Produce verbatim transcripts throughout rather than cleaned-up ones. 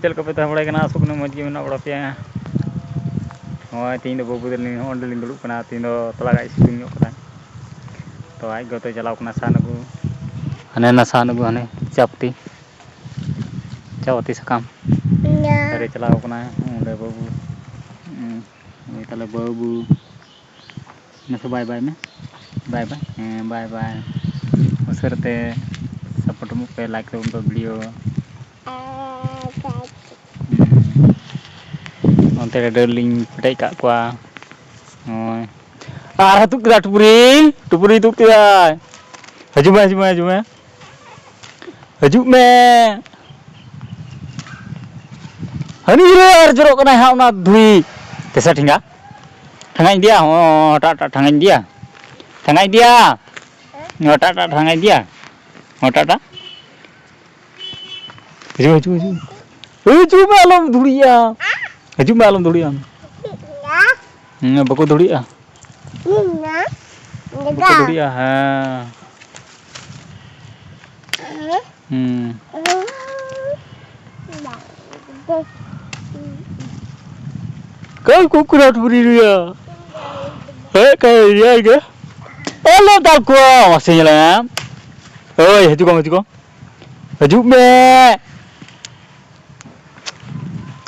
ᱪᱮᱫ ᱞᱮᱠᱟ ᱯᱮ ᱛᱟᱦᱮᱸ ᱵᱟᱲᱟᱭ ᱠᱟᱱᱟ? ᱟᱥᱚᱜ ᱠᱟᱹᱱᱟᱹᱧ ᱢᱚᱡᱽ ᱜᱮ ᱢᱮᱱᱟᱜ ᱵᱟᱲᱟ ᱯᱮᱭᱟ᱾ ᱱᱚᱜᱼᱚᱭ ᱛᱮᱦᱮᱧ ᱫᱚ ᱵᱟᱹᱵᱩ ᱛᱟᱹᱞᱤᱧ ᱦᱚᱸ ᱚᱸᱰᱮ ᱞᱤᱧ ᱫᱩᱲᱩᱵ ᱠᱟᱱᱟ᱾ ᱛᱮᱦᱮᱧ ᱫᱚ ᱛᱷᱚᱲᱟ ᱜᱟᱱ ᱥᱤᱛᱩᱝ ᱧᱚᱜ ᱠᱟᱫᱟᱭ᱾ ᱛᱚ ᱟᱡ ᱜᱚ ᱫᱚᱭ ᱪᱟᱞᱟᱣ ᱠᱟᱱᱟ ᱥᱟᱦᱟᱱ ᱟᱹᱜᱩ᱾ ᱦᱟᱱᱮ ᱱᱟ ᱥᱟᱦᱟᱱ ᱟᱹᱜᱩ, ᱦᱟᱱᱮ ᱪᱟ ᱯᱟᱹᱛᱤ, ᱪᱟ ᱯᱟᱹᱛᱤ ᱥᱟᱠᱟᱢ᱾ ᱫᱟᱨᱮ ᱪᱟᱞᱟᱣ ᱠᱟᱱᱟᱭ ᱚᱸᱰᱮ ᱵᱟᱹᱵᱩ᱾ ᱦᱩᱸ, ᱩᱱᱤ ᱛᱟᱞᱮ ᱵᱟᱹᱵᱩ᱾ ᱢᱟᱥᱮ ᱵᱟᱭ ᱵᱟᱭ ᱢᱮ, ᱵᱟᱭ ᱵᱟᱭ, ᱦᱮᱸ, ᱵᱟᱭ ᱵᱟᱭ᱾ ᱩᱥᱟᱹᱨᱟ ᱛᱮ support ᱮᱢᱚᱜ ᱯᱮ, like ᱛᱟᱵᱚᱱ ᱯᱮ video᱾ ᱦᱩᱸ᱾ ᱚᱱᱛᱮ ᱨᱮ ᱰᱟᱹᱨ ᱞᱤᱧ ᱯᱮᱴᱮᱡ ᱠᱟᱜ ᱠᱚᱣᱟ᱾ ᱱᱚᱜᱼᱚᱭ᱾ ᱟᱨ ᱛᱩᱫ ᱠᱮᱫᱟ ᱴᱩᱯᱩᱨᱤ, ᱴᱩᱯᱩᱨᱤ ᱛᱩᱫ ᱠᱮᱫᱟᱭ᱾ ᱦᱤᱡᱩᱜ ᱢᱮ, ᱦᱤᱡᱩᱜ ᱢᱮ, ᱦᱤᱡᱩᱜ ᱢᱮ᱾ ᱦᱤᱡᱩᱜ ᱢᱮ᱾ ᱦᱟᱹᱱᱤ ᱨᱮ ᱟᱨ ᱡᱚᱨᱚᱜ ᱠᱟᱱᱟᱭ ᱦᱟᱸᱜ ᱚᱱᱟ ᱫᱷᱩᱲᱤ᱾ ᱛᱮᱥᱟ ᱴᱷᱮᱸᱜᱟ᱾ ᱴᱷᱮᱸᱜᱟᱧ ᱤᱫᱤᱭᱟ, ᱦᱚᱸ, ᱦᱚᱴᱟᱜ, ᱦᱚᱴᱟᱜ, ᱴᱷᱮᱸᱜᱟᱧ ᱤᱫᱤᱭᱟ᱾ ᱴᱷᱮᱸᱜᱟᱧ ᱤᱫᱤᱭᱟ᱾ ᱦᱚᱴᱟᱜ, ᱦᱚᱴᱟᱜ, ᱴᱷᱮᱸᱜᱟᱧ ᱤᱫᱤᱭᱟ᱾ ᱦᱚᱴᱟᱜ, ᱦᱚᱴᱟᱜ᱾ ᱦᱤᱡᱩᱜ, ᱦᱤᱡᱩᱜ, ᱦᱤᱡᱩᱜ᱾ ᱦᱤᱡᱩᱜ ᱢᱮ, ᱟᱞᱚᱢ ᱫᱷᱩᱲᱤᱜᱼᱟ᱾ ᱦᱤᱡᱩᱜ ᱢᱮ, ᱟᱞᱚᱢ ᱫᱷᱩᱲᱤᱜᱼᱟ᱾ ᱦᱮᱸ, ᱵᱟᱠᱚ ᱫᱷᱩᱲᱤᱜᱼᱟ᱾ ᱵᱟᱠᱚ ᱫᱷᱩᱲᱤᱜᱼᱟ, ᱦᱮᱸ᱾ ᱦᱩᱸ᱾ ᱠᱟᱹᱭ ᱠᱩᱠᱨᱟᱴ ᱵᱩᱨᱤ ᱨᱮᱭᱟ᱾ ᱦᱮᱸ, ᱠᱟᱹᱭ ᱨᱮᱭᱟ ᱜᱮ᱾ ᱟᱞᱮ ᱫᱟᱞ ᱠᱚ, ᱢᱟᱥᱮ ᱧᱮᱞ ᱢᱮ᱾ ᱳᱭ, ᱦᱤᱡᱩᱜ ᱠᱚᱢ, ᱦᱤᱡᱩᱜ ᱠᱚᱢ᱾ ᱦᱤᱡᱩᱜ ᱢᱮ᱾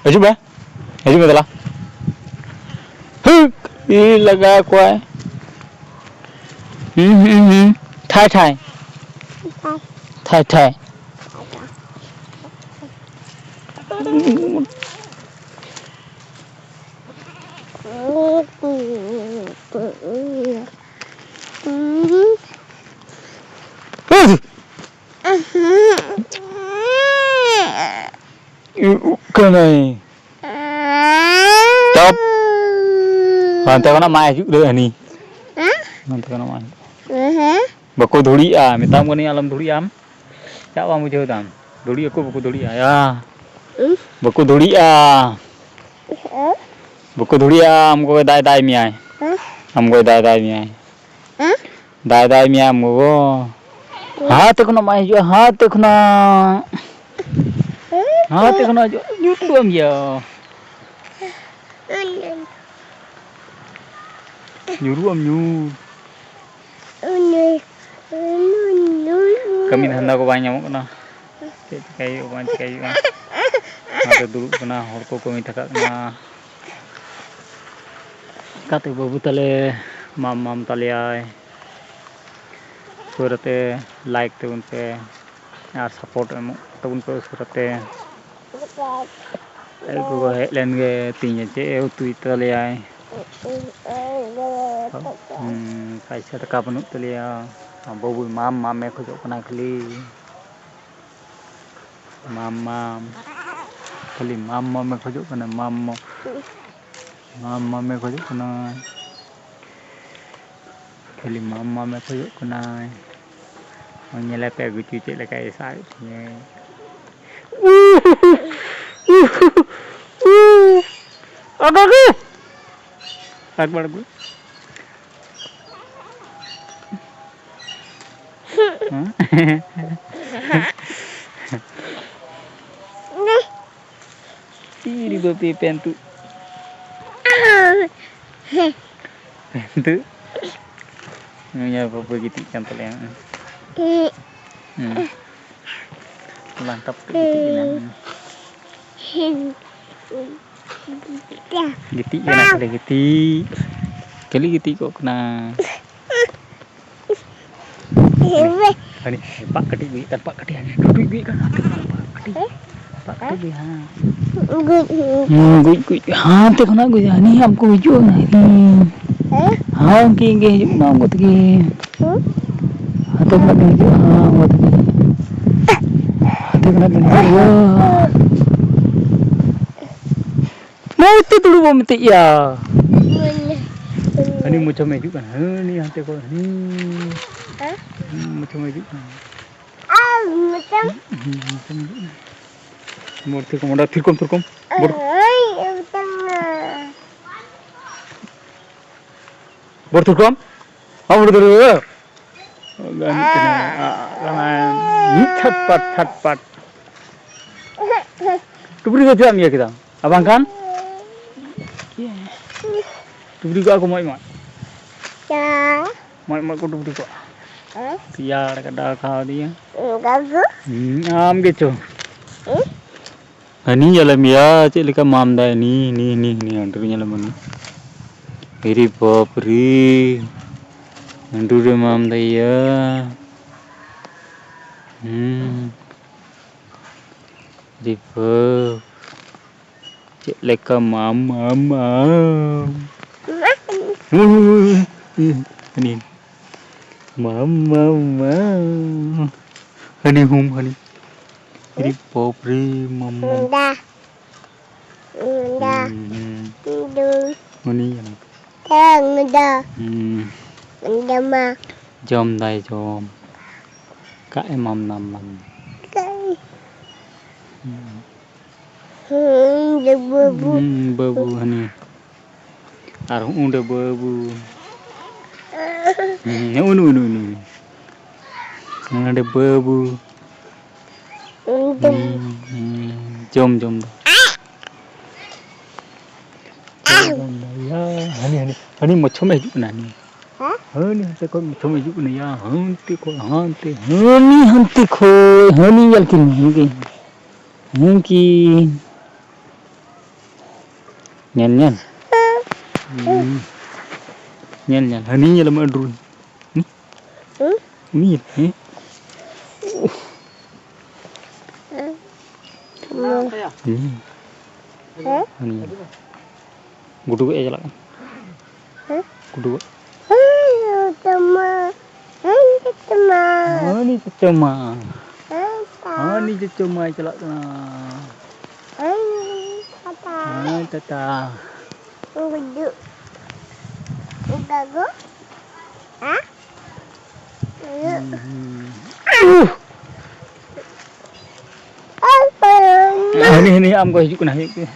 ᱦᱤᱡᱩᱜ ᱢᱮ᱾ ᱦᱤᱡᱩᱜ ᱢᱮ ᱫᱮᱞᱟ᱾ ᱦᱩᱠ! ᱤ ᱞᱟᱜᱟ ᱠᱚᱣᱟᱭ᱾ ᱦᱩᱸ, ᱦᱩᱸ, ᱦᱩᱸ᱾ ᱴᱷᱟᱭ, ᱴᱷᱟᱭ᱾ ᱴᱷᱟᱭ, ᱴᱷᱟᱭ᱾ ᱩᱜ ᱠᱟᱱᱟᱭ᱾ ᱪᱚᱯ᱾ ᱦᱟᱱᱛᱮ ᱠᱷᱚᱱᱟᱜ ᱢᱟᱭ ᱦᱤᱡᱩᱜ ᱨᱮ ᱦᱟᱹᱱᱤ᱾ ᱦᱮᱸ? ᱦᱟᱱᱛᱮ ᱠᱷᱚᱱᱟᱜ ᱢᱟᱭ ᱦᱤᱡᱩᱜ᱾ ᱦᱮᱸ᱾ ᱵᱟᱠᱚ ᱫᱷᱩᱲᱤᱜᱼᱟ, ᱢᱮᱛᱟᱢ ᱠᱟᱹᱱᱟᱹᱧ ᱟᱞᱚᱢ ᱫᱷᱩᱲᱤᱜᱼᱟ ᱟᱢ᱾ ᱪᱟᱜ ᱵᱟᱢ ᱵᱩᱡᱷᱟᱹᱣ ᱫᱟᱢ? ᱫᱷᱩᱲᱤ ᱟᱠᱚ ᱵᱟᱠᱚ ᱫᱷᱩᱲᱤᱜᱼᱟ, ᱭᱟ᱾ ᱦᱮᱸ? ᱵᱟᱠᱚ ᱫᱷᱩᱲᱤᱜᱼᱟ᱾ ᱦᱮᱸ? ᱵᱟᱠᱚ ᱫᱷᱩᱲᱤᱜᱼᱟ, ᱟᱢ ᱜᱚᱜᱚᱭ ᱫᱟᱭ ᱫᱟᱭ ᱢᱮᱭᱟᱭ᱾ ᱦᱮᱸ? ᱟᱢ ᱜᱚᱜᱚᱭ ᱫᱟᱭ ᱫᱟᱭ ᱢᱮᱭᱟᱭ᱾ ᱦᱮᱸ? ᱫᱟᱭ ᱫᱟᱭ ᱢᱮᱭᱟ ᱟᱢ ᱜᱚᱜᱚ᱾ ᱦᱟᱛᱮ ᱠᱷᱚᱱᱟᱜ ᱢᱟᱭ ᱦᱤᱡᱩᱜᱼᱟ, ᱦᱟᱛᱮ ᱠᱷᱚᱱᱟᱜ᱾ ᱦᱟᱛᱮ ᱠᱷᱚᱱᱟᱜ ᱦᱤᱡᱩᱜ, ᱧᱩᱨᱩᱜ ᱟᱢ ᱭᱟ᱾ ᱧᱩᱨᱩᱜ ᱟᱢ, ᱧᱩᱨ᱾ ᱠᱟᱹᱢᱤ ᱫᱷᱟᱱᱫᱟ ᱠᱚ ᱵᱟᱝ ᱧᱟᱢᱚᱜ ᱠᱟᱱᱟ᱾ ᱪᱮᱫ ᱪᱤᱠᱟᱹᱭ ᱦᱩᱭᱩᱜᱼᱟ, ᱵᱟᱝ ᱪᱤᱠᱟᱹᱭ ᱦᱩᱭᱩᱜᱼᱟ᱾ ᱚᱱᱟᱛᱮ ᱫᱩᱲᱩᱵ ᱠᱟᱱᱟ, ᱦᱚᱲ ᱠᱚ ᱠᱟᱹᱢᱤ ᱛᱷᱟᱠᱟᱜ ᱠᱟᱱᱟ᱾ ᱚᱱᱠᱟᱛᱮ ᱵᱟᱹᱵᱩ ᱛᱟᱞᱮ ᱢᱟᱢ ᱢᱟᱢ ᱛᱟᱞᱮᱭᱟᱭ᱾ ᱩᱥᱟᱹᱨᱟᱛᱮ like ᱛᱟᱵᱚᱱ ᱯᱮ ᱟᱨ support ᱮᱢᱚᱜ ᱛᱟᱵᱚᱱ ᱯᱮ ᱩᱥᱟᱹᱨᱟᱛᱮ᱾ ᱟᱡ ᱜᱚᱜᱚ ᱦᱮᱡ ᱞᱮᱱ ᱜᱮ, ᱛᱤᱦᱤᱧ ᱪᱮᱫ ᱮ ᱩᱛᱩᱭ ᱛᱟᱞᱮᱭᱟᱭ? ᱦᱩᱸ, ᱯᱟᱭᱥᱟ ᱴᱟᱠᱟ ᱵᱟᱹᱱᱩᱜ ᱛᱟᱞᱮᱭᱟ᱾ ᱵᱟᱹᱵᱩ ᱢᱟᱢ ᱢᱟᱢᱮ ᱠᱷᱚᱡᱚᱜ ᱠᱟᱱᱟ ᱠᱷᱟᱹᱞᱤ᱾ ᱢᱟᱢ ᱢᱟᱢ᱾ ᱠᱷᱟᱹᱞᱤ ᱢᱟᱢ ᱢᱟᱢᱮ ᱠᱷᱚᱡᱚᱜ ᱠᱟᱱᱟ, ᱢᱟᱢ ᱢᱟᱢ᱾ ᱢᱟᱢ ᱢᱟᱢᱮ ᱠᱷᱚᱡᱚᱜ ᱠᱟᱱᱟ᱾ ᱠᱷᱟᱹᱞᱤ ᱢᱟᱢ ᱢᱟᱢᱮ ᱠᱷᱚᱡᱚᱜ ᱠᱟᱱᱟᱭ᱾ ᱧᱮᱞᱮ ᱯᱮ ᱜᱩᱪᱩ ᱪᱮᱫ ᱞᱮᱠᱟᱭ ᱥᱟᱵ ᱮᱫ ᱛᱤᱧᱟᱹᱭ᱾ ᱟᱜ ᱵᱟᱲ ᱟᱹᱜᱩ᱾ ᱦᱮᱸ? ᱤᱨᱤ ᱵᱟᱹᱯᱤ ᱯᱮᱱᱛᱩ᱾ ᱯᱮᱱᱛᱩ᱾ ᱱᱩᱭ ᱵᱟᱹᱵᱩ ᱜᱤᱛᱤᱡ ᱠᱟᱱ ᱛᱟᱞᱮᱭᱟ᱾ ᱦᱩᱸ᱾ ᱞᱟᱝ ᱴᱟᱯ ᱠᱟᱛᱮ ᱜᱤᱛᱤᱡ ᱮᱱᱟ᱾ ᱜᱤᱛᱤᱡ ᱠᱟᱱᱟ ᱠᱷᱟᱹᱞᱤ ᱜᱤᱛᱤᱡ᱾ ᱠᱷᱟᱹᱞᱤ ᱜᱤᱛᱤᱡ ᱠᱚᱜ ᱠᱟᱱᱟ᱾ ᱦᱟᱹᱱᱤ, ᱦᱟᱹᱱᱤ, ᱯᱟᱜ ᱠᱟᱹᱴᱤᱡ ᱜᱩᱡᱩᱜ ᱠᱟᱱ, ᱯᱟᱜ ᱠᱟᱹᱴᱤᱡ, ᱦᱟᱹᱱᱤ ᱴᱩᱴᱩᱡ ᱜᱩᱡᱩᱜ ᱠᱟᱱ, ᱦᱟᱱᱛᱮ ᱠᱷᱚᱱᱟᱜ ᱯᱟᱜ ᱠᱟᱹᱴᱤᱡ, ᱯᱟᱜ ᱠᱟᱹᱴᱤᱡ ᱜᱩᱡ, ᱦᱮᱸ᱾ ᱦᱩᱸ, ᱜᱩᱡ, ᱜᱩᱡ, ᱦᱟᱱᱛᱮ ᱠᱷᱚᱱᱟᱜ ᱜᱩᱡ, ᱦᱟᱹᱱᱤ ᱦᱟᱸᱜ ᱠᱚ ᱦᱤᱡᱩᱜᱼᱟ, ᱦᱟᱹᱱᱤ᱾ ᱦᱮᱸ? ᱦᱮᱸ, ᱩᱱᱠᱤᱱ ᱜᱮ ᱦᱤᱡᱩᱜ ᱠᱟᱱᱟ, ᱩᱱᱠᱩ ᱛᱮᱜᱮ᱾ ᱦᱩᱸ? ᱦᱟᱱᱛᱮ ᱠᱷᱚᱱᱟᱜ ᱠᱤᱱ ᱦᱤᱡᱩᱜᱼᱟ, ᱦᱟᱸ, ᱩᱱᱠᱩ ᱛᱮᱜᱮ᱾ ᱦᱟᱱᱛᱮ ᱠᱷᱚᱱᱟᱜ ᱠᱤᱱ ᱦᱤᱡᱩᱜᱼᱟ᱾ ᱢᱟ ᱚᱛᱮ ᱫᱩᱲᱩᱵᱚᱜ ᱢᱮᱛᱮᱜᱼᱟ᱾ ᱦᱟᱹᱱᱤ ᱢᱚᱪᱷᱟᱢ ᱦᱤᱡᱩᱜ ᱠᱟᱱᱟ, ᱦᱟᱹᱱᱤ ᱦᱟᱱᱛᱮ ᱠᱷᱚᱱ, ᱦᱟᱹᱱᱤ᱾ ᱦᱮᱸ? ᱦᱟᱹᱱᱤ ᱢᱚᱪᱷᱟᱢ ᱦᱤᱡᱩᱜ ᱠᱟᱱᱟ᱾ ᱟᱨ ᱢᱤᱫᱴᱟᱝ᱾ ᱦᱩᱸ, ᱦᱩᱸ, ᱦᱩᱸ, ᱦᱩᱸ᱾ ᱵᱚᱲ ᱛᱷᱤᱨ ᱠᱚᱢ, ᱚᱸᱰᱮ ᱛᱷᱤᱨ ᱠᱚᱢ, ᱛᱷᱤᱨ ᱠᱚᱢ᱾ ᱵᱚᱲ᱾ ᱳᱭ, ᱢᱤᱫᱴᱟᱝ᱾ ᱵᱚᱲ ᱛᱷᱤᱨ ᱠᱚᱢ᱾ ᱟᱢ ᱩᱰᱩᱠ ᱫᱟᱲᱮᱭᱟᱜᱼᱟ᱾ ᱜᱟᱱᱚᱜ ᱠᱟᱱᱟ᱾ ᱢᱤᱫ ᱪᱷᱟᱴᱯᱟᱴ, ᱪᱷᱟᱴᱯᱟᱴ᱾ ᱰᱩᱵᱽᱨᱤ ᱠᱚ ᱪᱮᱫᱟᱜ ᱮᱢ ᱤᱭᱟᱹ ᱠᱮᱫᱟ? ᱟᱨ ᱵᱟᱝᱠᱷᱟᱱ ᱰᱩᱵᱽᱨᱤ ᱠᱚᱜᱼᱟ ᱠᱚ ᱢᱚᱡᱽ ᱢᱚᱡᱽ᱾ ᱢᱚᱡᱽ ᱢᱚᱡᱽ ᱠᱚ ᱰᱩᱵᱽᱨᱤ ᱠᱚᱜᱼᱟ᱾ ᱨᱮᱭᱟᱲ ᱠᱟᱫᱟ ᱠᱷᱟᱣᱟ ᱫᱤᱭᱮ᱾ ᱦᱩᱸ, ᱟᱢ ᱜᱮ ᱪᱚ᱾ ᱦᱟᱹᱱᱤ ᱧᱮᱞᱮᱢ ᱭᱟ, ᱪᱮᱫ ᱞᱮᱠᱟ ᱢᱟᱢ ᱫᱟᱭ, ᱦᱟᱹᱱᱤ, ᱦᱟᱹᱱᱤ, ᱦᱟᱹᱱᱤ, ᱦᱟᱹᱱᱤ, ᱦᱟᱹᱱᱤ, ᱧᱮᱞᱮᱢ ᱦᱟᱹᱱᱤ᱾ ᱦᱤᱨᱤ ᱵᱟᱯ ᱨᱮ᱾ ᱦᱟᱹᱸᱰᱩ ᱨᱮ ᱢᱟᱢ ᱫᱟᱭ ᱭᱟ᱾ ᱦᱩᱸ᱾ ᱦᱤᱨᱤ ᱵᱟᱯ᱾ ᱪᱮᱫ ᱞᱮᱠᱟ ᱢᱟᱢ, ᱢᱟᱢ, ᱢᱟᱢ᱾ ᱦᱩᱸ, ᱦᱩᱸ, ᱦᱩᱸ, ᱦᱩᱸ, ᱦᱟᱹᱱᱤ᱾ ᱢᱟᱢ, ᱢᱟᱢ, ᱢᱟᱢ᱾ ᱦᱟᱹᱱᱤ ᱦᱩᱢ, ᱦᱟᱹᱱᱤ᱾ ᱦᱤᱨᱤ ᱵᱟᱯ ᱨᱮ, ᱢᱟᱢ, ᱢᱟᱢ᱾ ᱫᱟ᱾ ᱫᱟ᱾ ᱦᱩᱸ, ᱦᱩᱸ᱾ ᱫᱩ᱾ ᱦᱟᱹᱱᱤ ᱠᱟᱱᱟ᱾ ᱛᱟᱝ ᱫᱟ᱾ ᱦᱩᱸ᱾ ᱫᱟᱢᱟ᱾ ᱡᱚᱢ ᱫᱟᱭ ᱡᱚᱢ᱾ ᱠᱟᱜ ᱮᱢᱟᱢ ᱱᱟᱢ ᱱᱟᱢ᱾ ᱠᱟᱜ᱾ ᱦᱩᱸ᱾ ᱦᱩᱸ, ᱫᱟ ᱵᱟᱹᱵᱩ᱾ ᱦᱩᱸ, ᱵᱟᱹᱵᱩ ᱦᱟᱹᱱᱤ᱾ ᱟᱨ ᱦᱩᱸ ᱚᱸᱰᱮ ᱵᱟᱹᱵᱩ᱾ ᱦᱩᱸ, ᱩᱱᱩ, ᱩᱱᱩ, ᱩᱱᱩ, ᱩᱱᱩ᱾ ᱚᱸᱰᱮ ᱵᱟᱹᱵᱩ᱾ ᱩᱱᱤ ᱫᱚ ᱦᱩᱸ, ᱦᱩᱸ, ᱡᱚᱢ, ᱡᱚᱢ ᱫᱚ᱾ ᱡᱚᱢ, ᱡᱚᱢ ᱫᱚ᱾ ᱭᱟ, ᱦᱟᱹᱱᱤ, ᱦᱟᱹᱱᱤ, ᱦᱟᱹᱱᱤ ᱢᱚᱪᱷᱚᱢᱮ ᱦᱤᱡᱩᱜ ᱠᱟᱱᱟ, ᱦᱟᱹᱱᱤ᱾ ᱦᱮᱸ? ᱦᱟᱹᱱᱤ ᱦᱟᱱᱛᱮ ᱠᱷᱚᱱ ᱢᱚᱪᱷᱚᱢᱮ ᱦᱤᱡᱩᱜ ᱠᱟᱱᱟ, ᱭᱟ, ᱦᱟᱱᱛᱮ ᱠᱷᱚᱱ, ᱦᱟᱱᱛᱮ, ᱦᱟᱹᱱᱤ ᱦᱟᱱᱛᱮ ᱠᱷᱚᱱ, ᱦᱟᱹᱱᱤ ᱧᱮᱞ ᱠᱤᱱ, ᱦᱟᱹᱱᱤ᱾ ᱩᱱᱠᱤᱱ᱾ ᱧᱮᱞ, ᱧᱮᱞ᱾ ᱦᱩᱸ᱾ ᱧᱮᱞ, ᱧᱮᱞ᱾ ᱦᱟᱹᱱᱤ ᱧᱮᱞ ᱢᱮ, ᱟᱹᱰᱨᱩ᱾ ᱦᱩᱸ? ᱦᱩᱸ? ᱩᱱᱤ ᱧᱮᱞ, ᱦᱮᱸ? ᱦᱩᱸ᱾ ᱦᱮᱸ? ᱦᱟᱹᱱᱤ ᱧᱮᱞ᱾ ᱜᱩᱰᱩ ᱜᱚᱡ ᱮ ᱪᱟᱞᱟᱜ ᱠᱟᱱᱟ᱾ ᱦᱮᱸ? ᱜᱩᱰᱩ ᱜᱚᱡ᱾ ᱦᱮᱸ, ᱛᱟᱢᱟ᱾ ᱦᱮᱸ, ᱛᱟᱢᱟ᱾ ᱦᱟᱹᱱᱤ ᱪᱚᱪᱚ ᱢᱟ᱾ ᱦᱮᱸ, ᱛᱟ᱾ ᱦᱟᱹᱱᱤ ᱪᱚᱪᱚ ᱢᱟᱭ ᱪᱟᱞᱟᱜ ᱠᱟᱱᱟ᱾ ᱦᱮᱸ, ᱛᱟᱛᱟ᱾ ᱦᱮᱸ, ᱛᱟᱛᱟ᱾ ᱜᱩᱰᱩ᱾ ᱜᱟᱜᱚ᱾ ᱦᱮᱸ? ᱦᱟᱹᱱᱤ, ᱦᱟᱹᱱᱤ, ᱟᱢ ᱠᱚ ᱦᱤᱡᱩᱜ ᱠᱟᱱᱟ, ᱦᱤᱡᱩᱜ ᱠᱟᱱᱟ᱾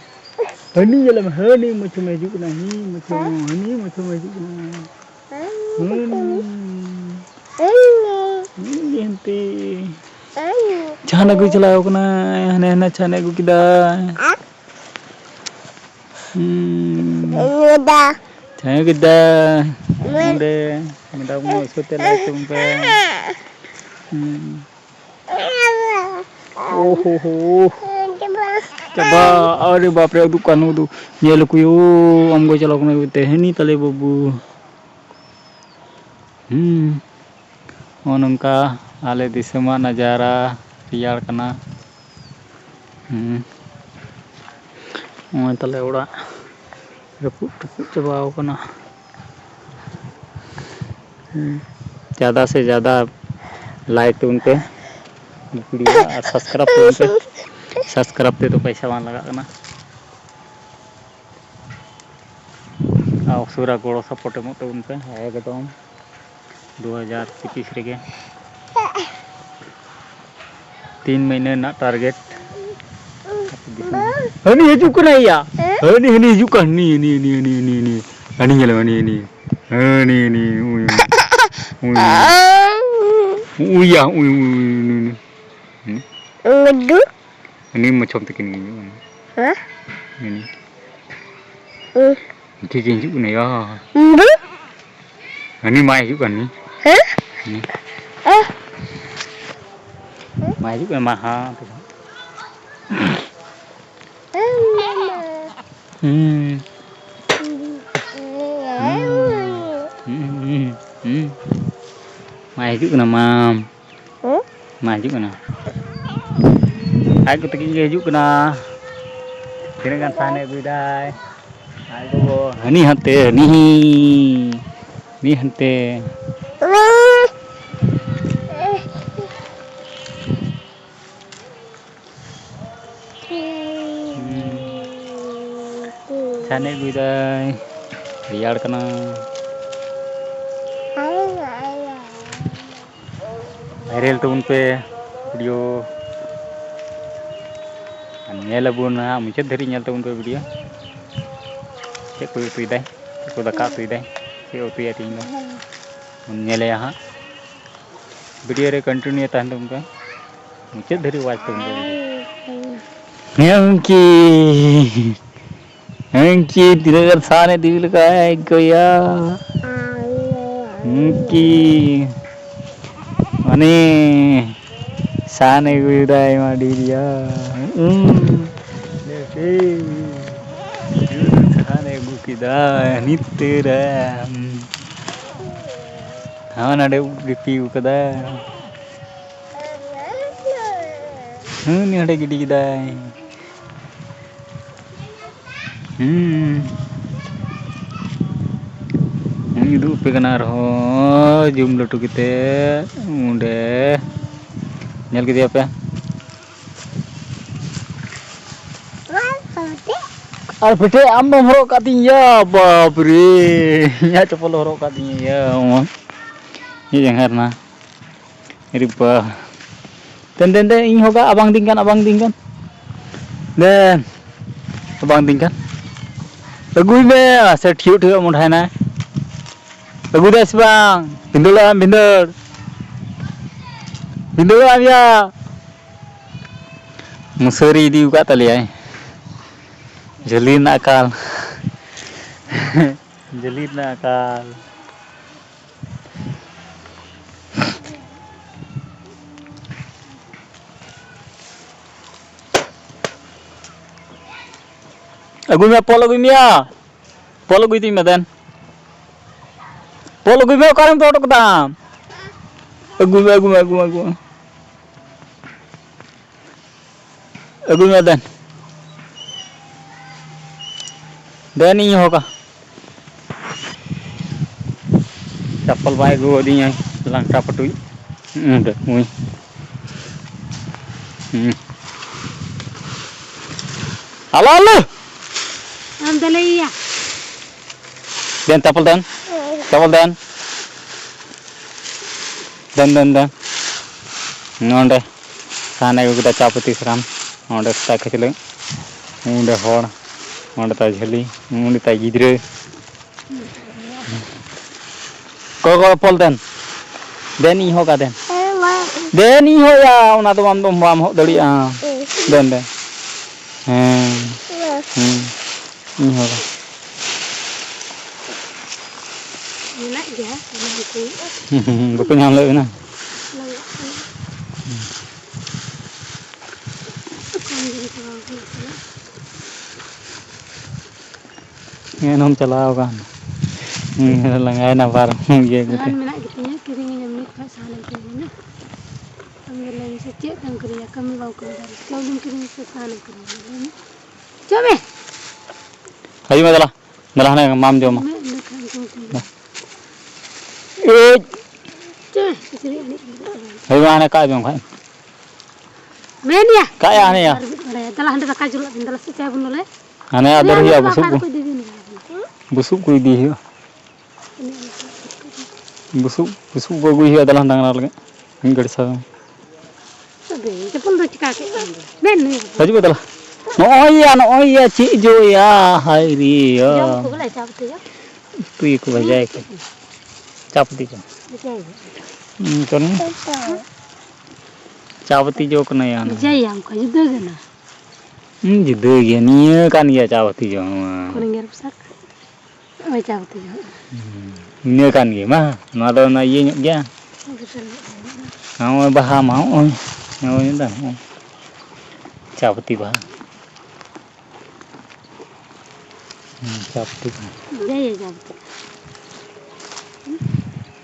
ᱦᱟᱹᱱᱤ ᱧᱮᱞᱮᱢ, ᱦᱟᱹᱱᱤ ᱢᱟᱹᱪᱷᱩᱢ ᱦᱤᱡᱩᱜ ᱠᱟᱱᱟ, ᱦᱟᱹᱱᱤ ᱢᱟᱹᱪᱷᱩᱢ, ᱦᱟᱹᱱᱤ ᱢᱟᱹᱪᱷᱩᱢ ᱦᱤᱡᱩᱜ ᱠᱟᱱᱟ᱾ ᱦᱟᱹᱱᱤ᱾ ᱦᱟᱹᱱᱤ ᱦᱟᱱᱛᱮ᱾ ᱪᱷᱟᱱ ᱟᱹᱜᱩᱭ ᱪᱟᱞᱟᱣ ᱠᱟᱱᱟᱭ, ᱦᱟᱱᱮ ᱦᱟᱱᱮ ᱪᱷᱟᱱ ᱟᱹᱜᱩ ᱠᱮᱫᱟᱭ᱾ ᱦᱩᱸ᱾ ᱪᱷᱟᱱ ᱟᱹᱜᱩ ᱠᱮᱫᱟᱭ᱾ ᱚᱸᱰᱮ ᱢᱮᱰᱟᱢ ᱠᱚ ᱤᱥᱠᱩᱞ ᱛᱮ ᱞᱟᱹᱭ ᱛᱟᱵᱚᱱ ᱯᱮ᱾ ᱦᱩᱸ᱾ ᱳᱦᱳ ᱦᱳ᱾ ᱪᱟᱵᱟ᱾ ᱟᱨᱮ ᱵᱟᱯ ᱨᱮ, ᱩᱫᱩᱜ ᱠᱟᱱ ᱩᱫᱩᱜ᱾ ᱧᱮᱞ ᱠᱚ ᱭᱳ, ᱟᱢ ᱜᱚ ᱪᱟᱞᱟᱣ ᱠᱟᱱᱟ ᱛᱮᱦᱮᱱᱤ ᱛᱟᱞᱮ ᱵᱟᱹᱵᱩ᱾ ᱦᱩᱸ᱾ ᱱᱚᱜᱼᱚ ᱱᱚᱝᱠᱟ ᱟᱞᱮ ᱫᱤᱥᱚᱢᱟᱜ ᱱᱟᱡᱟᱨᱟ ᱨᱮᱭᱟᱲ ᱠᱟᱱᱟ᱾ ᱦᱩᱸ᱾ ᱱᱚᱜᱼᱚᱭ ᱛᱟᱞᱮ ᱚᱲᱟᱜ ᱨᱟᱹᱯᱩᱫ ᱴᱩᱯᱩᱫ ᱪᱟᱵᱟᱣ ᱠᱟᱱᱟ᱾ ᱦᱩᱸ᱾ ᱡᱟᱫᱟ ᱥᱮ ᱡᱟᱫᱟ ᱞᱟᱭᱤᱠ ᱛᱟᱵᱚᱱ ᱯᱮ ᱵᱷᱤᱰᱤᱭᱳ ᱟᱨ ᱥᱟᱵᱥᱠᱨᱟᱭᱤᱵ ᱛᱟᱵᱚᱱ ᱯᱮ᱾ ᱥᱟᱵᱥᱠᱨᱟᱭᱤᱵ ᱛᱮᱫᱚ ᱯᱚᱭᱥᱟ ᱵᱟᱝ ᱞᱟᱜᱟᱜ ᱠᱟᱱᱟ᱾ ᱟᱨ ᱩᱥᱟᱹᱨᱟ ᱜᱚᱲᱚ ᱥᱟᱯᱳᱨᱴ ᱮᱢᱚᱜ ᱛᱟᱵᱚᱱ ᱯᱮ ᱮᱠᱫᱚᱢ᱾ ᱫᱩ ᱦᱟᱡᱟᱨ ᱯᱚᱸᱪᱤᱥ ᱨᱮᱜᱮ ᱛᱤᱱ ᱢᱟᱹᱦᱱᱟᱹ ᱨᱮᱱᱟᱜ ᱴᱟᱨᱜᱮᱴ᱾ ᱦᱟᱹᱱᱤ ᱦᱤᱡᱩᱜ ᱠᱟᱱᱟᱭ ᱭᱟ᱾ ᱦᱟᱹᱱᱤ, ᱦᱟᱹᱱᱤ ᱦᱤᱡᱩᱜ ᱠᱟᱱ, ᱦᱟᱹᱱᱤ, ᱦᱟᱹᱱᱤ, ᱦᱟᱹᱱᱤ, ᱦᱟᱹᱱᱤ, ᱦᱟᱹᱱᱤ᱾ ᱦᱟᱹᱱᱤ ᱧᱮᱞ ᱢᱮ, ᱦᱟᱹᱱᱤ, ᱦᱟᱹᱱᱤ᱾ ᱦᱟᱹᱱᱤ, ᱦᱟᱹᱱᱤ, ᱩᱭ, ᱩᱭ, ᱩᱭ᱾ ᱩᱭ ᱭᱟ, ᱩᱭ, ᱩᱭ, ᱩᱭ, ᱩᱭ, ᱩᱭ᱾ ᱦᱩᱸ? ᱩᱫᱩ᱾ ᱦᱟᱹᱱᱤ ᱢᱚᱪᱷᱚᱢ ᱛᱤᱠᱤᱱ ᱜᱮ ᱦᱤᱡᱩᱜ ᱠᱟᱱᱟ᱾ ᱦᱮᱸ? ᱦᱟᱹᱱᱤ᱾ ᱩᱸ᱾ ᱴᱷᱤᱠ ᱜᱮ ᱦᱤᱡᱩᱜ ᱠᱟᱱᱟ ᱭᱟ᱾ ᱩᱫᱩ᱾ ᱦᱟᱹᱱᱤ ᱢᱟᱭ ᱦᱤᱡᱩᱜ ᱠᱟᱱ ᱱᱤ᱾ ᱦᱮᱸ? ᱦᱟᱹᱱᱤ᱾ ᱮ᱾ ᱢᱟᱭ ᱦᱤᱡᱩᱜ ᱠᱟᱱᱟ, ᱢᱟ ᱦᱟ᱾ ᱦᱩᱸ᱾ ᱦᱩᱸ᱾ ᱦᱩᱸ, ᱦᱩᱸ, ᱦᱩᱸ᱾ ᱢᱟᱭ ᱦᱤᱡᱩᱜ ᱠᱟᱱᱟ, ᱢᱟᱢ᱾ ᱦᱩᱸ? ᱢᱟ ᱦᱤᱡᱩᱜ ᱠᱟᱱᱟ᱾ ᱟᱡ ᱠᱚ ᱛᱟᱹᱠᱤᱱ ᱜᱮ ᱦᱤᱡᱩᱜ ᱠᱟᱱᱟ᱾ ᱛᱤᱱᱟᱹᱜ ᱜᱟᱱ ᱥᱟᱦᱟᱱᱮ ᱟᱹᱜᱩᱭᱮᱫᱟᱭ? ᱟᱡ ᱜᱚᱜᱚ, ᱦᱟᱹᱱᱤ ᱦᱟᱱᱛᱮ, ᱦᱟᱹᱱᱤ᱾ ᱦᱟᱹᱱᱤ ᱦᱟᱱᱛᱮ᱾ ᱦᱩᱸ᱾ ᱪᱷᱟᱱᱮ ᱟᱹᱜᱩᱭᱮᱫᱟᱭ᱾ ᱨᱮᱭᱟᱲ ᱠᱟᱱᱟ᱾ ᱵᱷᱟᱭᱨᱟᱞ ᱛᱟᱵᱚᱱ ᱯᱮ ᱵᱷᱤᱰᱤᱭᱳ᱾ ᱟᱨ ᱧᱮᱞ ᱟᱵᱚᱱ ᱱᱟᱦᱟᱜ ᱢᱩᱪᱟᱹᱫ ᱫᱷᱟᱹᱨᱤᱡ ᱧᱮᱞ ᱛᱟᱵᱚᱱ ᱯᱮ ᱵᱷᱤᱰᱤᱭᱳ᱾ ᱪᱮᱫ ᱠᱚᱭ ᱩᱛᱩᱭᱮᱫᱟᱭ, ᱪᱮᱫ ᱠᱚ ᱫᱟᱠᱟ ᱩᱛᱩᱭᱮᱫᱟᱭ, ᱪᱮᱫ ᱩᱛᱩᱭᱟ ᱛᱮᱦᱮᱧ ᱫᱚ ᱵᱚᱱ ᱧᱮᱞᱮᱭᱟ ᱦᱟᱸᱜ᱾ ᱵᱷᱤᱰᱤᱭᱳ ᱨᱮ ᱠᱚᱱᱴᱤᱱᱤᱭᱩ ᱛᱟᱦᱮᱱ ᱛᱟᱵᱚᱱ ᱯᱮ᱾ ᱢᱩᱪᱟᱹᱫ ᱫᱷᱟᱹᱨᱤᱡ ᱟᱣᱟᱡᱽ ᱛᱟᱵᱚᱱ ᱫᱚ᱾ ᱦᱮᱸ ᱜᱚᱢᱠᱮ, ᱦᱮᱸ ᱜᱚᱢᱠᱮ, ᱛᱤᱱᱟᱹᱜ ᱜᱟᱱ ᱥᱟᱦᱟᱱ ᱮ ᱫᱤᱯᱤᱞ ᱠᱟᱜᱼᱟᱭ ᱜᱚᱭᱟ᱾ ᱜᱚᱢᱠᱮ, ᱢᱟᱱᱮ ᱥᱟᱦᱟᱱ ᱮ ᱟᱹᱜᱩᱭᱮᱫᱟᱭ ᱢᱟ ᱰᱷᱮᱨ ᱜᱮᱭᱟ᱾ ᱩᱸ᱾ ᱥᱟᱦᱟᱱ ᱮ ᱟᱹᱜᱩ ᱠᱮᱫᱟ ᱱᱤᱛ ᱨᱮ᱾ ᱦᱟᱱᱟ ᱱᱟᱰᱮ ᱩᱵ ᱨᱤᱯᱤᱣ ᱠᱟᱫᱟ᱾ ᱦᱩᱸ, ᱩᱱᱤ ᱦᱟᱸᱰᱮ ᱜᱤᱰᱤ ᱠᱮᱫᱟᱭ᱾ ᱦᱩᱸ᱾ ᱩᱱᱤ ᱩᱫᱩᱜ ᱟᱯᱮ ᱠᱟᱱᱟ ᱟᱨᱦᱚᱸ, ᱡᱩᱢ ᱞᱟᱹᱴᱩ ᱠᱟᱛᱮ ᱚᱸᱰᱮ᱾ ᱧᱮᱞ ᱠᱮᱫᱮᱭᱟ ᱯᱮ? ᱟᱨ ᱯᱮᱴᱮ, ᱟᱢ ᱵᱟᱢ ᱦᱚᱨᱚᱜ ᱠᱟᱜ ᱛᱤᱧ ᱭᱟ, ᱵᱟᱯ ᱨᱮ, ᱤᱧᱟᱹᱜ ᱪᱚᱯᱚᱞ ᱦᱚᱨᱚᱜ ᱠᱟᱜ ᱛᱤᱧ ᱭᱟ, ᱤᱧᱟᱹᱜ ᱡᱟᱸᱜᱟ ᱨᱮᱱᱟᱜ᱾ ᱮ ᱵᱟ᱾ ᱫᱮᱱ, ᱫᱮᱱ, ᱫᱮᱱ, ᱤᱧ ᱦᱚᱸᱜᱟ, ᱟᱵᱟᱝ ᱫᱤᱧ ᱠᱟᱱ, ᱟᱵᱟᱝ ᱫᱤᱧ ᱠᱟᱱ᱾ ᱫᱮᱱ᱾ ᱟᱵᱟᱝ ᱫᱤᱧ ᱠᱟᱱ᱾ ᱟᱹᱜᱩᱭ ᱢᱮ, ᱥᱮ ᱴᱷᱤᱭᱩ ᱴᱷᱤᱭᱩ ᱢᱚᱸᱰᱷᱟᱭᱱᱟᱭ᱾ ᱟᱹᱜᱩᱭ ᱫᱟᱭ ᱥᱮ ᱵᱟᱝ? ᱵᱷᱤᱸᱫᱟᱹᱲᱚᱜ ᱟᱢ, ᱵᱷᱤᱸᱫᱟᱹᱲ᱾ ᱵᱷᱤᱸᱫᱟᱹᱲᱚᱜ ᱟᱢ ᱭᱟ᱾ ᱢᱩᱥᱟᱹᱨᱤ ᱤᱫᱤ ᱟᱠᱟᱫ ᱛᱟᱞᱮᱭᱟᱭ᱾ ᱡᱷᱟᱹᱞᱤ ᱨᱮᱱᱟᱜ ᱟᱠᱟᱞ᱾ ᱡᱷᱟᱹᱞᱤ ᱨᱮᱱᱟᱜ ᱟᱠᱟᱞ᱾ ᱟᱹᱜᱩᱭ ᱢᱮ, ᱯᱚᱞ ᱟᱹᱜᱩᱭ ᱢᱮᱭᱟ᱾ ᱯᱚᱞ ᱟᱹᱜᱩᱭ ᱛᱤᱧ ᱢᱮ ᱫᱮᱱ᱾ ᱯᱚᱞ ᱟᱹᱜᱩᱭ ᱢᱮ, ᱚᱠᱟᱨᱮᱢ ᱫᱚᱦᱚ ᱦᱚᱴᱚ ᱠᱟᱫᱟ? ᱟᱹᱜᱩᱭ ᱢᱮ, ᱟᱹᱜᱩᱭ ᱢᱮ, ᱟᱹᱜᱩᱭ ᱢᱮ, ᱟᱹᱜᱩᱭ ᱢᱮ᱾ ᱟᱹᱜᱩᱭ ᱢᱮ ᱫᱮᱱ᱾ ᱫᱮᱱ ᱤᱧ ᱦᱚᱦᱚ ᱠᱟ-, ᱪᱟᱯᱚᱞ ᱵᱟᱭ ᱟᱹᱜᱩ ᱟᱹᱫᱤᱧᱟᱭ, ᱞᱟᱝᱴᱟ ᱯᱟᱹᱴᱩᱡ᱾ ᱱᱚᱰᱮ, ᱩᱭ᱾ ᱦᱩᱸ᱾ ᱟᱞᱚ, ᱟᱞᱚ! ᱟᱢ ᱫᱚᱞᱮ ᱤᱭᱟ᱾ ᱫᱮᱱ, ᱪᱟᱯᱚᱞ ᱫᱮᱱ᱾ ᱪᱟᱯᱚᱞ ᱫᱮᱱ᱾ ᱫᱮᱱ, ᱫᱮᱱ, ᱫᱮᱱ᱾ ᱱᱚᱰᱮ᱾ ᱥᱟᱦᱟᱱᱮ ᱟᱹᱜᱩ ᱠᱮᱫᱟ, ᱪᱟ ᱯᱟᱹᱛᱤ ᱥᱟᱠᱟᱢ᱾ ᱚᱸᱰᱮ ᱥᱮᱛᱟ ᱠᱷᱟᱹᱪᱞᱟᱹᱜ᱾ ᱚᱸᱰᱮ ᱦᱚᱲ᱾ ᱚᱸᱰᱮ ᱛᱟᱭ ᱡᱷᱟᱹᱞᱤ᱾ ᱚᱸᱰᱮ ᱛᱟᱭ ᱜᱤᱫᱽᱨᱟᱹ᱾ ᱠᱚ, ᱠᱚ, ᱯᱚᱞ ᱫᱮᱱ᱾ ᱫᱮᱱ, ᱤᱧ ᱦᱚᱸ ᱚᱠᱟ ᱫᱮᱱ᱾ ᱫᱮᱱ ᱤᱧ ᱦᱚᱭᱟ, ᱚᱱᱟ ᱫᱚ ᱟᱢ ᱫᱚ ᱵᱟᱢ ᱦᱚᱜ ᱫᱟᱲᱮᱭᱟᱜᱼᱟ᱾ ᱫᱮᱱ, ᱫᱮᱱ᱾ ᱦᱮᱸ᱾ ᱦᱮᱸ᱾ ᱤᱧ ᱦᱚᱭᱟ᱾ ᱢᱮᱱᱟᱜ ᱜᱮᱭᱟ, ᱚᱱᱟ ᱦᱚᱸᱠᱚ ᱵᱟᱠᱚ ᱧᱟᱢ ᱞᱮᱫ ᱵᱮᱱᱟ? ᱞᱟᱜᱟᱜ ᱠᱟᱱᱟ᱾ ᱠᱚᱢ ᱡᱩᱨᱤ ᱪᱟᱵᱟ ᱟᱠᱟᱱᱟ ᱯᱟᱞᱮ᱾ ᱮᱱᱦᱚᱸᱢ ᱪᱟᱞᱟᱣ ᱟᱠᱟᱱ᱾ ᱦᱩᱸ, ᱞᱟᱸᱜᱟᱭᱮᱱᱟ ᱵᱟᱨ ᱦᱚᱲ ᱤᱭᱟᱹ ᱠᱟᱛᱮ᱾ ᱥᱟᱦᱟᱱ ᱢᱮᱱᱟᱜ ᱜᱮᱛᱤᱧᱟ, ᱠᱤᱨᱤᱧ ᱟᱹᱧ ᱢᱤᱫ ᱠᱷᱟᱡ ᱥᱟᱦᱟᱱ ᱮᱢ ᱠᱤᱨᱤᱧ ᱟᱹᱧᱟ᱾ ᱟᱢ ᱫᱚ ᱞᱟᱹᱭ ᱢᱮᱥᱮ, ᱪᱮᱫ ᱮᱢ ᱠᱤᱨᱤᱧᱟ? ᱠᱟᱹᱢᱤ ᱵᱟᱢ ᱠᱟᱹᱢᱤ ᱫᱟᱲᱮᱭᱟᱜᱼᱟ, ᱪᱟᱣᱞᱮᱢ ᱠᱤᱨᱤᱧᱟ ᱥᱮ ᱥᱟᱦᱟᱱᱮᱢ ᱠᱤᱨᱤᱧᱟ? ᱞᱟᱹᱭ ᱢᱮ᱾ ᱪᱚ ᱢᱮ! ᱦᱤᱡᱩᱜ ᱢᱮ ᱫᱮᱞᱟ᱾ ᱫᱮᱞᱟ ᱦᱟᱱᱮ ᱢᱟᱢ ᱡᱚᱢᱟ᱾ ᱢᱮ, ᱤᱱᱟᱹ ᱠᱷᱟᱱ ᱡᱚᱢ ᱠᱚ ᱦᱩᱭᱩᱜᱼᱟ᱾ ᱮᱭ! ᱪᱚ ᱢᱮ, ᱠᱤᱪᱨᱤᱡ ᱟᱹᱱᱤᱡ ᱫᱚ ᱵᱟᱝ᱾ ᱦᱤᱡᱩᱜ ᱢᱮ ᱦᱟᱱᱮ ᱠᱟᱜ ᱡᱚᱢ ᱠᱷᱟᱡ᱾ ᱢᱮᱱ ᱭᱟ᱾ ᱠᱟᱜ ᱭᱟ ᱦᱟᱱᱮ ᱭᱟ᱾ ᱟᱨ ᱢᱤᱫ ᱵᱟᱲᱟᱭᱟ᱾ ᱫᱮᱞᱟ ᱦᱟᱸᱰᱮ ᱫᱟᱠᱟ ᱡᱩᱞᱟᱜ ᱵᱤᱱ, ᱫᱮᱞᱟ ᱥᱮ ᱪᱟ ᱵᱚᱱ ᱞᱚᱞᱚᱭᱟ᱾ ᱦᱟᱱᱮ ᱟᱫᱚ ᱢᱮᱱ ᱦᱩᱭᱩᱜᱼᱟ, ᱫᱚ ᱵᱩᱥᱩᱵ ᱚᱠᱟ ᱠᱚ᱾ ᱨᱮᱠᱚ ᱤᱫᱤ ᱵᱤᱱ ᱠᱟᱱᱟ? ᱵᱩᱥᱩᱵ ᱠᱚ ᱤᱫᱤ ᱦᱩᱭᱩᱜᱼᱟ᱾ ᱵᱩᱥᱩᱵ, ᱵᱩᱥᱩᱵ ᱠᱚ ᱟᱹᱜᱩᱭ ᱦᱩᱭᱩᱜᱼᱟ ᱫᱟᱞᱟᱱ ᱰᱟᱝᱨᱟ ᱞᱟᱹᱜᱤᱫ᱾ ᱢᱤᱫ ᱜᱷᱟᱹᱲᱤ ᱥᱟᱶ᱾ ᱟᱫᱚ ᱪᱟᱯᱚᱞ ᱫᱚ ᱪᱤᱠᱟ ᱠᱮᱫ ᱛᱟᱢ ᱫᱚ? ᱢᱮᱱ ᱱᱩᱭ᱾ ᱦᱤᱡᱩᱜ ᱢᱮ ᱫᱟᱞᱟ᱾ ᱱᱚᱜᱼᱚᱭ ᱭᱟ, ᱱᱚᱜᱼᱚᱭ ᱭᱟ, ᱪᱮᱫ ᱡᱚ ᱭᱟ, ᱦᱟᱭ ᱨᱮ ᱭᱟ᱾ ᱡᱚᱢ ᱠᱚ ᱵᱚᱞᱮ ᱪᱟ ᱠᱚᱛᱮ ᱡᱚᱢ? ᱩᱛᱩᱭᱟᱠᱚ, ᱵᱷᱟᱡᱟᱭᱟᱠᱚ᱾ ᱪᱟ ᱯᱟᱹᱛᱤ ᱡᱚ᱾ ᱵᱷᱟᱡᱟᱭᱟᱠᱚ᱾ ᱦᱩᱸ, ᱪᱚᱞ ᱢᱮ᱾ ᱪᱟ ᱯᱟᱹᱛᱤ ᱡᱚ ᱠᱟᱱᱟ ᱭᱟ ᱚᱱᱟ᱾ ᱵᱷᱟᱡᱟᱭᱟᱢ ᱠᱷᱟᱡ ᱡᱩᱫᱟᱹ ᱜᱮ ᱚᱱᱟ᱾ ᱦᱩᱸ, ᱡᱩᱫᱟᱹ ᱜᱮᱭᱟ᱾ ᱱᱤᱭᱟᱹ ᱠᱟᱱ ᱜᱮᱭᱟ ᱪᱟ ᱯᱟᱹᱛᱤ ᱡᱚ ᱱᱚᱣᱟ᱾ ᱠᱚᱨᱮ ᱜᱮᱨ ᱯᱚᱥᱟᱜ᱾ ᱱᱚᱜᱼᱚᱭ ᱪᱟ ᱯᱟᱹᱛᱤ ᱡᱚ᱾ ᱦᱩᱸ, ᱤᱱᱟᱹ ᱠᱟᱱ ᱜᱮᱭᱟ ᱢᱟ᱾ ᱱᱚᱣᱟ ᱫᱚ ᱚᱱᱟ ᱤᱭᱟᱹ ᱧᱚᱜ ᱜᱮᱭᱟ᱾ ᱵᱮᱥᱮᱞ ᱧᱚᱜ ᱜᱮᱭᱟ᱾ ᱱᱚᱜᱼᱚᱭ ᱵᱟᱦᱟ ᱢᱟ, ᱱᱚᱜᱼᱚᱭ, ᱱᱚᱜᱼᱚᱭ ᱫᱟ, ᱱᱚᱜᱼᱚᱭ ᱪᱟ ᱯᱟᱹᱛᱤ ᱵᱟᱦᱟ᱾ ᱦᱩᱸ, ᱪᱟ ᱯᱟᱹᱛᱤ ᱠᱟᱱᱟ᱾ ᱡᱟᱭ, ᱡᱟᱭ, ᱪᱟ ᱯᱟᱹᱛᱤ᱾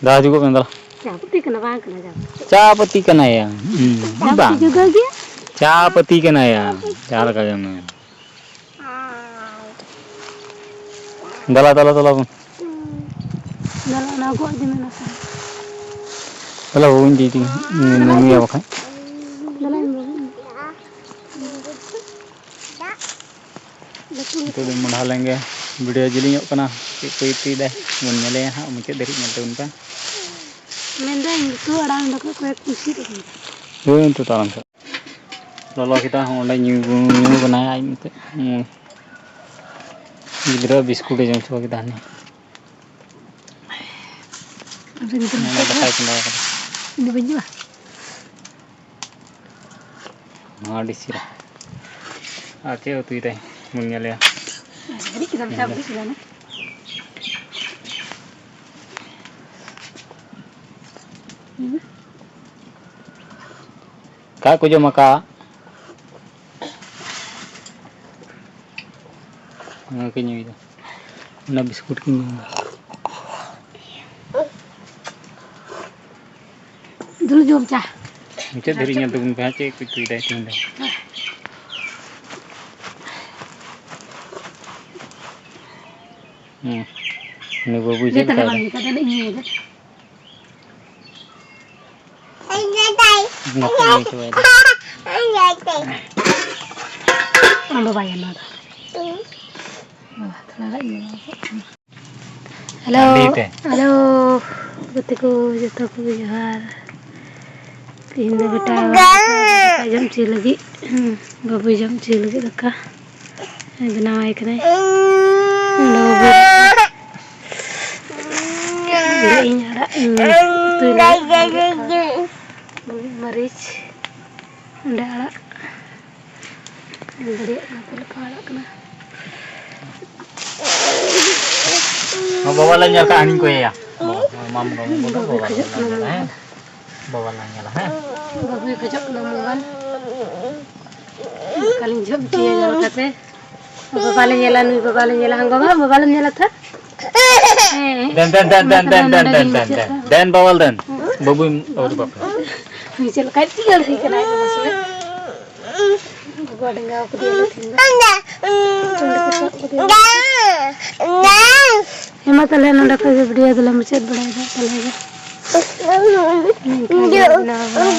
ᱫᱟ, ᱦᱤᱡᱩᱜᱚᱜ ᱢᱮ, ᱫᱟ᱾ ᱪᱟ ᱯᱟᱹᱛᱤ ᱠᱟᱱᱟ, ᱵᱟᱝ ᱠᱟᱱᱟ ᱪᱟ ᱯᱟᱹᱛᱤ᱾ ᱪᱟ ᱯᱟᱹᱛᱤ ᱠᱟᱱᱟ ᱭᱟ᱾ ᱦᱩᱸ, ᱪᱟ ᱯᱟᱹᱛᱤ ᱵᱟᱝ᱾ ᱡᱩᱫᱟᱹ ᱜᱮᱭᱟ᱾ ᱪᱟ ᱯᱟᱹᱛᱤ ᱠᱟᱱᱟ ᱭᱟ᱾ ᱡᱟᱦᱟᱸ ᱞᱮᱠᱟ ᱜᱮ ᱢᱮ᱾ ᱫᱮᱞᱟ, ᱫᱮᱞᱟ, ᱫᱮᱞᱟ ᱵᱚᱱ᱾ ᱫᱮᱞᱟ, ᱚᱱᱟ ᱜᱚᱜ ᱤᱫᱤ ᱢᱮ, ᱱᱟᱥᱮ᱾ ᱫᱮᱞᱟ ᱵᱟᱹᱵᱩᱧ ᱤᱫᱤ ᱤᱫᱤ, ᱱᱩᱭᱟ ᱵᱟᱠᱷᱟᱡ᱾ ᱫᱮᱞᱟ, ᱤᱧ ᱵᱟᱹᱵᱩᱧ ᱤᱫᱤ᱾ ᱱᱤᱛᱚᱜ ᱫᱚ ᱢᱚᱸᱰᱷᱟ ᱞᱮᱱ ᱜᱮ, video ᱡᱤᱞᱤᱧᱚᱜ ᱠᱟᱱᱟ, ᱪᱮᱫ ᱠᱚ ᱩᱛᱩᱭᱮᱫᱟ ᱵᱚᱱ ᱧᱮᱞᱮᱭᱟ ᱦᱟᱸᱜ, ᱢᱩᱪᱟᱹᱫ ᱫᱷᱟᱹᱨᱤᱡ ᱧᱮᱞ ᱛᱟᱵᱚᱱ ᱯᱮ᱾ ᱢᱮᱱᱫᱟᱹᱧ ᱩᱛᱩ ᱟᱲᱟᱜ ᱫᱟᱠᱟ ᱠᱚᱭᱮᱠ ᱠᱩᱥᱤ ᱫᱚ ᱠᱟᱱᱟ᱾ ᱦᱳᱭ, ᱱᱤᱛᱚᱜ ᱛᱟᱲᱟᱢ ᱯᱮ᱾ ᱞᱚᱞᱚ ᱠᱮᱫᱟ, ᱦᱚᱸ ᱚᱸᱰᱮ ᱧᱩ, ᱧᱩ ᱠᱟᱱᱟᱭ ᱟᱡ ᱢᱚᱛᱚ᱾ ᱦᱩᱸ᱾ ᱜᱤᱫᱽᱨᱟᱹ ᱵᱤᱥᱠᱩᱴ ᱮ ᱡᱚᱢ ᱦᱚᱪᱚ ᱠᱮᱫᱟ ᱦᱟᱹᱱᱤ᱾ ᱟᱨ ᱤᱧ ᱫᱚ ᱱᱚᱰᱮ ᱫᱟᱠᱟᱭ ᱪᱚᱸᱫᱟ ᱠᱟᱫᱟ᱾ ᱤᱧ ᱫᱚ ᱵᱟᱹᱧ ᱡᱚᱢᱟ᱾ ᱦᱚᱸ, ᱟᱹᱰᱤ ᱪᱮᱦᱨᱟ᱾ ᱟᱨ ᱪᱮᱫ ᱩᱛᱩᱭ ᱫᱟᱭ? ᱵᱚᱱ ᱧᱮᱞᱮᱭᱟ᱾ ᱦᱤᱨᱤᱡ ᱠᱮᱫᱟᱢ, ᱪᱟᱯ ᱦᱤᱨᱤᱡ ᱠᱮᱫᱟᱢ᱾ ᱚᱠᱟ ᱠᱚ ᱡᱚᱢ ᱟᱠᱟᱫ? ᱚᱱᱟ ᱠᱚ ᱧᱩᱭᱫᱟ᱾ ᱚᱱᱟ ᱵᱤᱥᱠᱩᱴ ᱠᱚᱧ ᱧᱩᱭᱫᱟ᱾ ᱫᱩᱞ ᱡᱚᱢ ᱪᱟ᱾ ᱢᱩᱪᱟᱹᱫ ᱫᱷᱟᱹᱨᱤᱡ ᱧᱮᱞ ᱛᱟᱵᱚᱱ ᱯᱮ ᱦᱟᱸᱜ, ᱪᱮᱫ ᱠᱚ ᱩᱛᱩᱭᱮᱫᱟᱭ ᱛᱮᱦᱮᱧ ᱫᱚ᱾ ᱦᱩᱸ᱾ ᱩᱱᱤ ᱵᱟᱹᱵᱩᱭ ᱪᱮᱫ ᱞᱮᱠᱟᱭᱫᱟ? ᱵᱟᱝ ᱞᱮᱠᱟ ᱫᱚ ᱤᱧ ᱧᱩᱭᱮᱫᱟ᱾ ᱱᱟᱯᱟᱭ ᱧᱩᱭ ᱪᱟᱵᱟᱭᱮᱫᱟ᱾ ᱟᱢ ᱵᱟᱵᱟᱭᱟ ᱱᱚᱣᱟ ᱫᱚ᱾ ᱵᱟᱵᱟ, ᱛᱷᱚᱲᱟ ᱜᱟᱱ ᱧᱩ᱾ ᱦᱮᱞᱳ᱾ ᱞᱟᱹᱭ ᱯᱮ᱾ ᱦᱮᱞᱳ᱾ ᱜᱟᱛᱮ ᱠᱚ ᱡᱚᱛᱚ ᱠᱚ ᱡᱚᱦᱟᱨ᱾ ᱛᱮᱦᱮᱧ ᱫᱚ ᱵᱮᱴᱟ ᱫᱟᱠᱟ ᱡᱚᱢ ᱦᱚᱪᱚᱭ ᱞᱟᱹᱜᱤᱫ, ᱦᱩᱸ, ᱵᱟᱹᱵᱩᱭ ᱡᱚᱢ ᱦᱚᱪᱚᱭ ᱞᱟᱹᱜᱤᱫ ᱫᱟᱠᱟ᱾ ᱵᱮᱱᱟᱣᱟᱭ ᱠᱟᱱᱟᱭ᱾ ᱚᱸᱰᱮ ᱤᱧ ᱟᱲᱟᱜ ᱤᱧ ᱩᱛᱩᱭ ᱞᱟᱹᱜᱤᱫ᱾ ᱢᱟᱹᱨᱤᱪ, ᱚᱸᱰᱮ ᱟᱲᱟᱜ᱾ ᱵᱟᱹᱲᱤᱡ ᱚᱱᱟ ᱠᱚ ᱞᱮᱠᱟ ᱟᱲᱟᱜ ᱠᱟᱱᱟ᱾ ᱵᱟᱵᱟ ᱞᱮ ᱧᱮᱞ ᱠᱟᱜ, ᱦᱟᱹᱱᱤᱧ ᱠᱚᱭᱮᱭᱟ᱾ ᱵᱟᱵᱟ, ᱢᱟᱢ ᱜᱚ, ᱵᱟᱵᱟ ᱞᱮ ᱧᱮᱞᱟ, ᱦᱮᱸ? ᱵᱟᱵᱟ ᱞᱮ ᱧᱮᱞᱟ, ᱦᱮᱸ? ᱵᱟᱹᱵᱩᱭ ᱠᱷᱚᱡᱚᱜ ᱠᱟᱱᱟ ᱢᱳᱵᱟᱭᱤᱞ᱾ ᱚᱱᱠᱟᱞᱤᱧ ᱡᱷᱟᱹᱯ ᱤᱫᱤᱭᱟ ᱡᱟᱦᱟᱸ ᱞᱮᱠᱟᱛᱮ᱾ ᱵᱟᱵᱟ ᱞᱮ ᱧᱮᱞᱟ, ᱱᱩᱭ ᱵᱟᱵᱟ ᱞᱮ ᱧᱮᱞᱟ᱾ ᱦᱟᱝ ᱵᱟᱵᱟ, ᱵᱟᱵᱟ ᱞᱮᱢ ᱧᱮᱞᱟ ᱛᱷᱟ? ᱦᱮᱸ᱾ ᱫᱮᱱ, ᱫᱮᱱ, ᱫᱮᱱ, ᱢᱟ ᱫᱮᱱ, ᱛᱚᱵᱮ ᱫᱮᱱ, ᱫᱮᱱ, ᱱᱚᱰᱮ ᱫᱮᱱ, ᱜᱮᱞᱤᱧ ᱫᱮᱱ, ᱢᱩᱪᱟᱹᱫ ᱫᱮᱱ᱾ ᱫᱟ᱾ ᱫᱮᱱ, ᱵᱟᱵᱟ ᱞᱮ ᱫᱮᱱ᱾ ᱵᱟᱹᱵᱩᱭ ᱟᱹᱨᱩᱵ ᱟᱯᱮ᱾ ᱩᱱᱤ ᱪᱮᱫ ᱞᱮᱠᱟᱭ ᱴᱤᱭᱟᱹᱲ ᱦᱩᱭ ᱠᱟᱱᱟ ᱟᱡ ᱵᱟᱵᱟ ᱥᱚᱸᱜᱮ᱾ ᱜᱚᱜᱚ ᱰᱮᱸᱜᱟᱣ ᱠᱟᱫᱮᱭᱟᱞᱮ ᱛᱤᱦᱤᱧ ᱫᱚ᱾ ᱪᱚᱸᱰᱮ ᱠᱚ ᱥᱟᱵ ᱠᱟᱫᱮᱭᱟ᱾ ᱦᱮᱸ ᱢᱟ ᱛᱟᱦᱞᱮ ᱱᱚᱰᱮ ᱠᱷᱚᱡ ᱜᱮ ᱵᱷᱤᱰᱤᱭᱳ ᱫᱚᱞᱮ ᱢᱩᱪᱟᱹᱫ ᱵᱟᱲᱟᱭᱮᱫᱟ ᱛᱟᱦᱞᱮ ᱜᱮ᱾ ᱱᱤᱝᱠᱟ ᱜᱮ ᱵᱮᱱᱟᱣ ᱵᱟᱲᱟ᱾